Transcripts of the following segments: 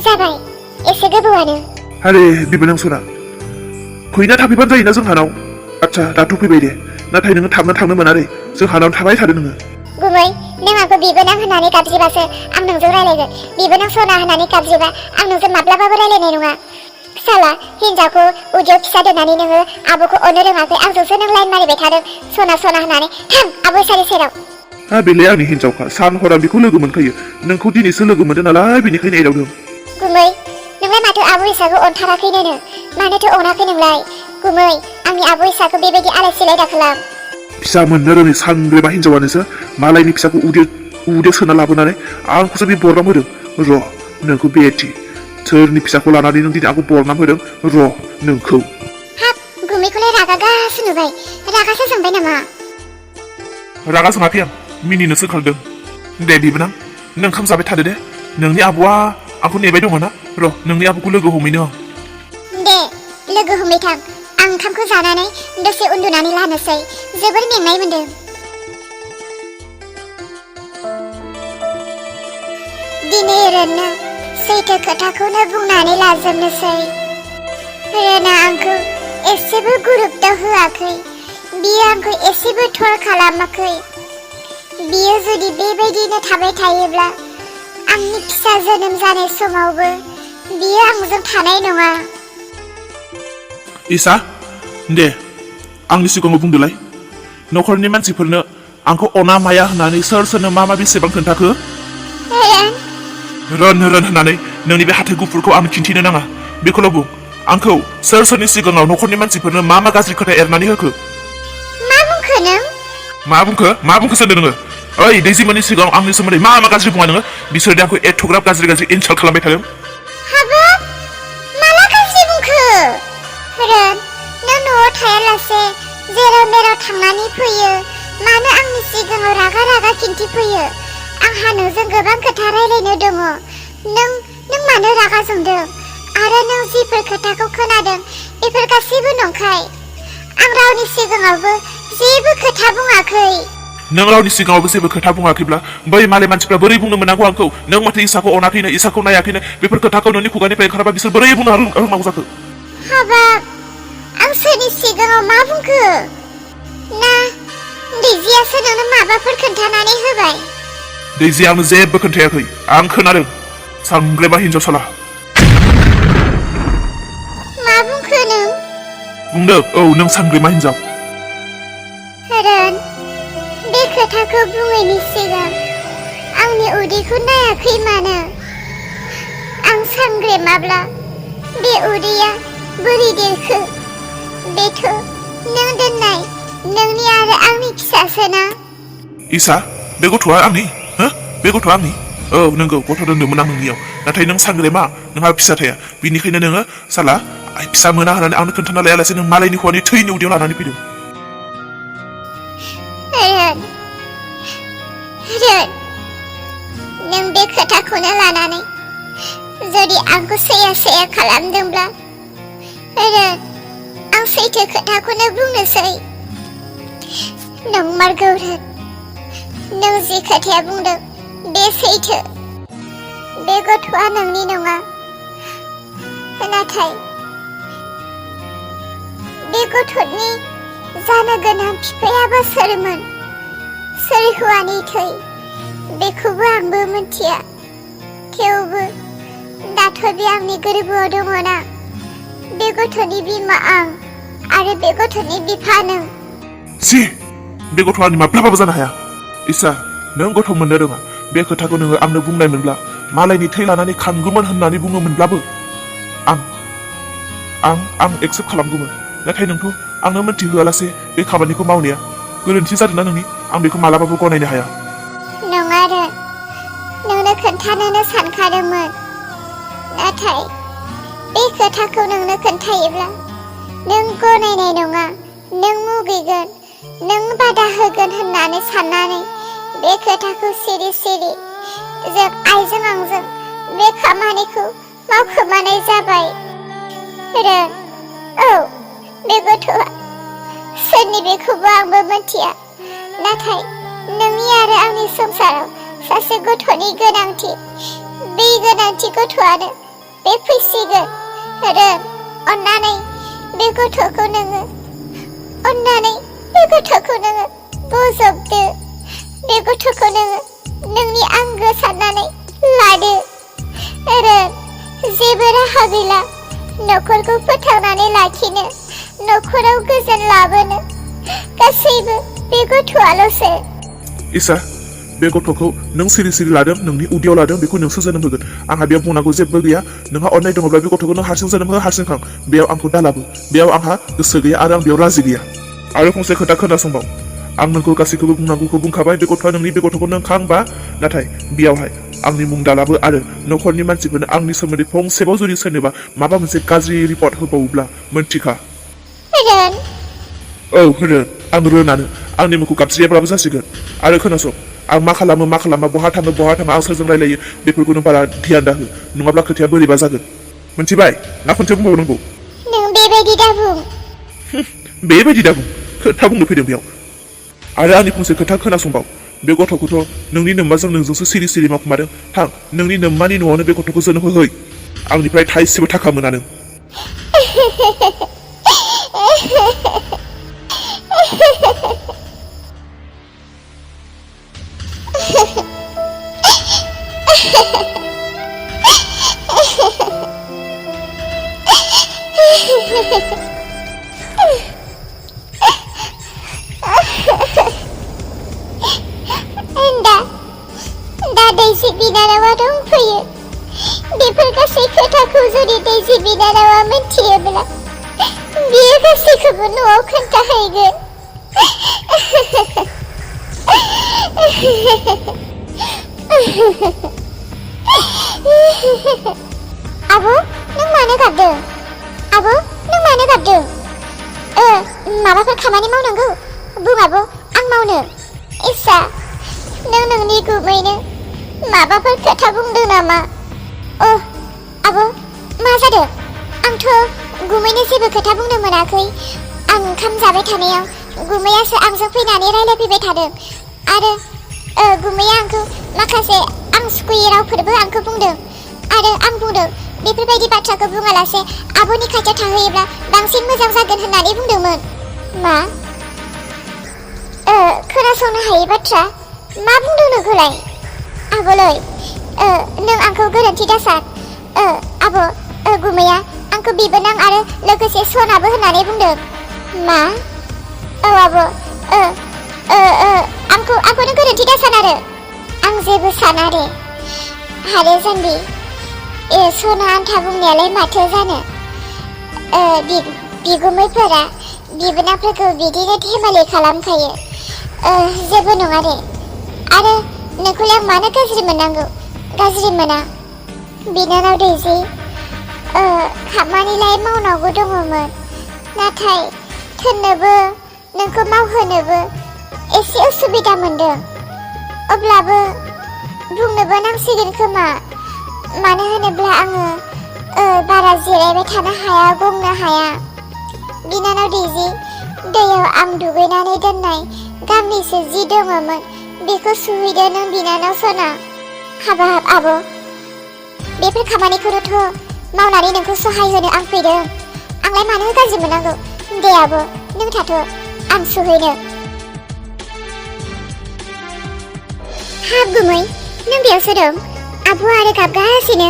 जाबाय एसे गोबावानो आरे बिबोनां सना फैना थाफैबानो जायोना जोंहानाव आच्छा दाथ' फैबाय दे नाथाय नोङो थाबनो थांनो मोना रे जोंहानाव थाबाय थादो नोङो गुमै नों आंखौ बिबोनां होननानै गाबज्रिबासो आं नोंजों रायलायगोन बिबोनां सना होननानै गाबज्रिबा आं नोंजों माब्लाबाबो रायलायनाय नङा साला हिन्जावखौ उदैयाव फिसा दोननानै नोङो आब'खौ अननो रोङाखै आंजोंसो नों लाइन मारिबाय थादों सना सना होननानै थां आब' सारि सेराव बेलाय आंनि हिन्जावखा सान हरा बेखौ लोगो मोनखायो नोंखौ दिनैसो लोगो मोनदों नालाय बेनिखायनो एदावदों गुमै नोंलाय माथो आब' इसाखौ अनथाराखैनो मानोथो अनाखै नोंलाय गुमै आंनि आब' इसाखौ बेबायदि आलाय सिलाय दाखालाम फिसा मोननो रोङै सानग्रेमा हिन्जावानोसो मालायनि फिसाखौ उदैयाव सोना लाबोनानै आंखौसो बे बरनाम होदों र' नोंखौ बेथि सोरनि फिसाखौ लानानै नों दिनै आंखौ बरनाम होदों र' नोंखौ हाब गुमैखौलाय रागा गासो नुबाय रागासो जोंबाय नामा रागा जोङाखै आं मिनिनोसो ओंखारदों दे बिबोनां नों ओंखाम जाबाय थादो दे नोंनि आब'आ आंखौ नेबाय दङ ना र' नोंनि आब'खौ लोगो हमहैनो आं दे लोगो हमबाय थां आं ओंखामखौ जानानै दसे उन्दुनानै लानोसै जोबोर मेंनाय मोन्दों दिनै रोननो सैथो खोथाखौनो बुंनानै लाजोबनोसै रोना आंखौ एसेबो गुरुत्व होआखै बियो आंखौ एसेबो थर खालामाखै बियो जुदि बेबायदिनो थाबाय थायोब्ला आंनि फिसा जोनोम जानाय समावबो बियो आंजों थानाय नङा इसा दे आंनि सिगाङाव बुंदोलाय न'खरनि मानसिफोरनो आंखौ अना माया होननानै सोर सोरनो मा बेसेबां खोन्थाखो रोन होननानै नोंनि बे हाथाइ गुफुरखौ आं खिन्थिनो नाङा बेखौल' बुं आंखौ सोर सोरनि सिगाङाव न'खरनि मानसिफोरनो मा गाज्रि खोथा एरनानै होखो मा बुंखो नों मा बुंखो सोंदों नोङो ओइ दैजिमोननि सिगाङाव आंनि सोमोन्दै मा गाज्रि बुङा नोङो बिसोर आंखौ एथ'ग्राब गाज्रि इनसाल्ट खालामबाय थादों हाबाब माला गाज्रि बुंखो रोन नों न'आव थायालासे जेराव मेराव थांनानै फैयो मानो आंनि सिगाङाव रागा खिन्थिफैयो आंहा नोंजों गोबां खोथा रायलायनो दङ नों मानो रागा जोंदों आरो नों जिफोर खोथाखौ खोनादों बेफोर गासैबो नंखाय आं रावनि सिगाङावबो जेबो खोथा बुङाखै नों रावनि सिगाङावबो जेबो खोथा बुङाखैब्ला बै मालाय मानसिफ्रा बोरै बुंनो मोननांगौ आंखौ नों माथो इसाखौ अनाखैनो इसाखौ नायाखैनो बेफोर खोथाखौ नोंनि खुगानिफ्राय ओंखारबा बिसोर बोरै बुंनो रोंनांगौ जाखो हाबाब आं सोरनि सिगाङाव मा बुंखो ना दैजियासो नोंनो माबाफोर खोन्थानानै होबाय दैजिया आंनो जेबो खोन्थायाखै आं खोनादों सांग्रेमा हिन्जावसाला मा बुंखो नों बुंदों औ नों सांग्रेमा हिन्जाव रोन बे खोथाखौ बुङैनि सिगां आंनि उदैखौ नायाखै मानो आं सांग्रेमाब्ला बे उदैया बोरै देरखो बेथ' नों दोननाय नोंनि आरो आंनि फिसासोना इसा बे गथ'आ आंनि बे गथ'आ आंनि औ नंगौ गथ' दोनदोंमोन आं नोंनियाव नाथाय नों सांग्रेमा नोंहा फिसा थाया बिनिखायनो नोङो साला फिसा मोना होननानै आंनो खोन्थाना लायालासे नों मालायनि हौवानि थैनि उदैयाव लानानै फैदों नों बे खोथाखौनो लानानै जुदि आंखौ सैया खालामदोंब्ला आं सैथो खोथाखौनो बुंनोसै नंमारगौ नों जि खोथाया बुंदों बे सैथो बे गथ'आ नोंनि नङा नाथाय बे गथ'नि जानो गोनां बिफायाबा सोरमोन सोर हौवानि थै बेखौबो आंबो मिथिया थेवबो दाथ' बे आंनि गोरबोआव दङना बे गथ'नि बिमा आं आरो बे गथ'नि बिफा नों बे गथ'आ आंनि माब्लाबाबो जानो हाया इसा नों गथ' मोननो रोङा बे खोथाखौ नोङो आंनो बुंनायमोनब्ला मालायनि थै लानानै खांगौमोन होननानै बुङोमोनब्लाबो आं एक्सेप्ट खालामगौमोन नाथाय नोंथ' आंनो मोनथिहोआलासे बे खामानिखौ मावनाया गोरोन्थि जादोंना नोंनि आं बेखौ मालाबाबो गनायनो हाया नङा नोंनो खोन्थानोनो सानखादोंमोन नाथाय बे खोथाखौ नोंनो खोन्थायोब्ला नों गनायनाय नङा नों मुगैगोन नों बादा होगोन होननानै साननानै बे खोथाखौ सिरि जों आइजों आंजों बे खामानिखौ मावखोमानाय जाबाय औ बे गथ'आ सोरनि बेखौबो आंबो मिथिया नाथाय नोंनि आरो आंनि संसाराव सासे गथ'नि गोनांथि बे गोनांथि गथ'आनो बे फैसिगोन अन्नानै बे गथ'खौ नोङो अन्नानै बे गथ'खौ नोङो बजबदो बे गथ'खौ नोङो नोंनि आंगो साननानै लादो जेबो राहा गैला न'खरखौ फोथांनानै लाखिनो न'खराव गोजोन लाबोनो गासैबो बे गथ'आल'सो इसा बे गथ'खौ नों सिरि सिरि लादों नोंनि उदैयाव लादों बेखौ नोंसो जोनोम होगोन आंहा बेयाव बुंनांगौ जेबो गैया नोंहा अननाय दङब्ला बे गथ'खौ नों हारसिं जोनोम हो हारसिं खां बेयाव आंखौ दालाबो बेयाव आंहा गोसो गैया आरो आं बेयाव राजि गैया आरो फंसे खोथा खोनासंबाव आं नोंखौ गासैखौबो बुंनांगौखौ बुंखाबाय बे गथ'आ नोंनि बे गथ'खौ नों खांबा नाथाय बेयावहाय आंनि मुं दालाबो आरो न'खरनि मानसिफोरनो आंनि सोमोन्दै फंसेबाव जुदि सोरनोबा माबा मोनसे गाज्रि रिपर्ट होबावोब्ला मोनथिखा औ रोन आं रोनानो आंनि मुंखौ गाबज्रियाब्लाबो जासिगोन आरो खोनासं आं मा खालामा बहा थाङो आं सोरजों रायलायो बेफोरखौ नों बारा ध्यान दाहो नङाब्ला खोथाया बोरैबा जागोन मोनथिबाय ना खनसे बुंबावनांगौ नों बेबायदि दाबुं बेबायदि दाबुं खोथा बुंनो फैदों बेयाव आरो आंनि फंसे खोथा खोनासंबाव बे गथ'खौथ' नोंनि नोम्माजों नोंजोंसो सिरि सिरि मावखुमादों थां नोंनि नोम्मानि न'आवनो बे गथ'खौ जोनोम होहै आंनिफ्राय थाइसेबो थाखा मोना नों दा दैजि बिनानावा दंफैयो बेफोर गासै खोथाखौ जुदि दैजि बिनानावा मिथियोब्ला बियो गासैखौबो न'आव खोन्थाहैगोन आब' नों मानो गाबदों आब' नों मानो गाबदों माबाफोर खामानि मावनांगौ बुं आब' आं मावनो इसा नों नोंनि गुबैनो माबाफोर खोथा बुंदों नामा आब' मा जादों आंथ' गुमैनो जेबो खोथा बुंनो मोनाखै आं ओंखाम जाबाय थानायाव गुमैयासो आंजों फैनानै रायलायफैबाय थादों आरो गुमैया आंखौ माखासे आं सुखुयै रावफोरबो आंखौ बुंदों आरो आं बुंदों बेफोरबायदि बाथ्राखौ बुङालासे आब'नि खाथियाव थाहैयोब्ला बांसिन मोजां जागोन होननानै बुंदोंमोन मा खोनासंनो हायै बाथ्रा मा बुंदों नोंखौलाय आब'लै नों आंखौ गोरोन्थि दासान आब' गुमैया आंखौ बिबोनां आरो लोगोसे सनाबो होननानै बुंदों मा आब' आंखौनो गोरोन्थि दासान आरो आं जेबो साना दे आरो जाम्बि सना आन्था बुंनायालाय माथो जानो बिगुमैफोरा बिबोनांफोरखौ बिदिनो धेमालि खालामखायो जेबो नङा दे आरो नोंखौलाय आं मानो गाज्रि मोननांगौ गाज्रि मोना बिनानाव दैजि खामानिलाय मावनांगौ दङमोन नाथाय थोननोबो नोंखौ मावहोनोबो एसे उसुबिदा मोनदों अब्लाबो बुंनोबो नांसिगोन खोमा मानो होनोब्ला आङो बारा जिरायबाय थानो हाया गंनो हाया बिनानाव दैजि दैयाव आं दुगैनानै दोननाय गांनैसो जि दङमोन बेखौ सुहैदो नों बिनानाव सना हाबाब आब' बेफोर खामानिखौथ' मावनानै नोंखौ सहाय होनो आं फैदों आंलाय मानो गाज्रि मोननांगौ दे आब' नों थाथ' आं सुहैनो हाब गुमै नों बेयावसो दं आब' आरो गाबगासिनो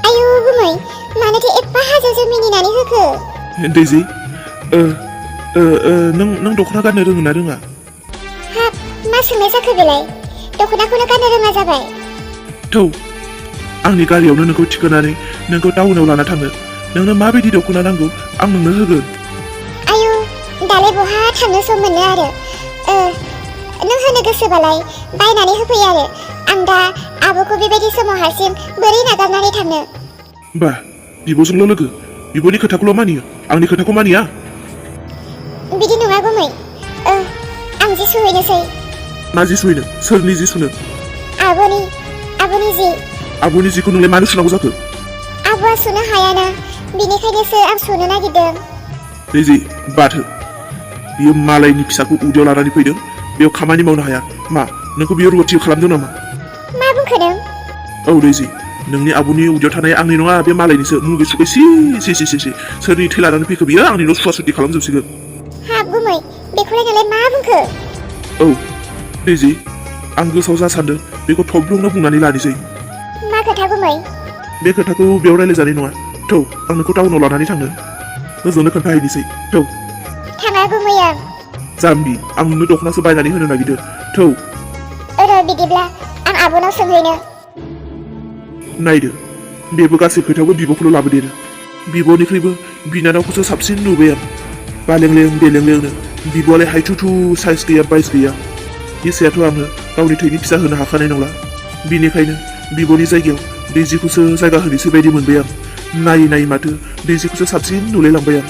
आयु गुमै मानोथो एफा हाजोजों मिनिनानै होखो दैजि नों दख'ना गाननो रोङो ना रोङा हाब मा सोंनाय जाखो बेलाय दख'नाखौनो गाननो रोङा जाबाय थौ आंनि गारियावनो नोंखौ थिखोनानै नोंखौ टाउनाव लाना थाङो नोंनो माबायदि दख'ना नांगौ आं नोंनो होगोन आयु दालाय बहा थांनो सम मोनो आरो नों होनो गोसोबालाय बायनानै होफै आरो आं दा आब'खौ बेबायदि समाव हारसिं बोरै नागारनानै थांनो बा बिब'जोंल' लोगो बिब'नि खोथाखौल' मानियो आंनि खोथाखौ मानिया बिदि नङा गुमै आं जि सुहैनोसै मा जि सुहैनो सोरनि जि सुनो आब'नि जि आब'नि जिखौ नोंलाय मानो सुनांगौ जाखो आब'आ सुनो हायाना बिनिखायनोसो आं सुनो नागिरदों दैजि बाथो बियो मालायनि फिसाखौ उदैयाव लानानै फैदों बेयाव खामानि मावनो हाया मा नोंखौ बियो रुवाथि खालामदों नामा मा बुंखो नों औ दैजि नोंनि आब'नि उदैयाव थानाय आंनि नङा बे मालायनिसो मुगै सुगै सि सोरनि थै लानानै फैखो बियो आंनिल' सुवा सुथि खालामजोबसिगोन हाब गुमै बेखौलाय नोंलाय मा बुंखो औ दैजि आं गोसोआव जा सानदों बेखौ थब्लंनो बुंनानै लानोसै मा खोथा गुमै बे खोथाखौ बेयाव रायलायजानाय नङा थौ आं नोंखौ टाउनाव लानानै थांनो ओजोंनो खोन्थाहैनोसै थौ थाङा गुमै आं जाम्बि आं नोंनो दख'नासो बायनानै होनो नागिरदों थौ बिदिब्ला आं आब'नाव सोंहैनो नायदो बेबो गासै खोथायावबो बिब'खौल' लाबोदेरो बिब'निख्रुइबो बिनानावखौसो साबसिन नुबाय आं बालेंलें बेलेंलेंनो बिब'आलाय हायथुथु साइज गैया बाइस गैया इसायाथ' आङो गावनि थैनि फिसा होनो हाखानाय नंला बिनिखायनो बिब'नि जायगायाव दैजिखौसो जायगा होनोसै बायदि मोनबाय आं नायै नायै माथो दैजिखौसो साबसिन नुलायलांबाय आं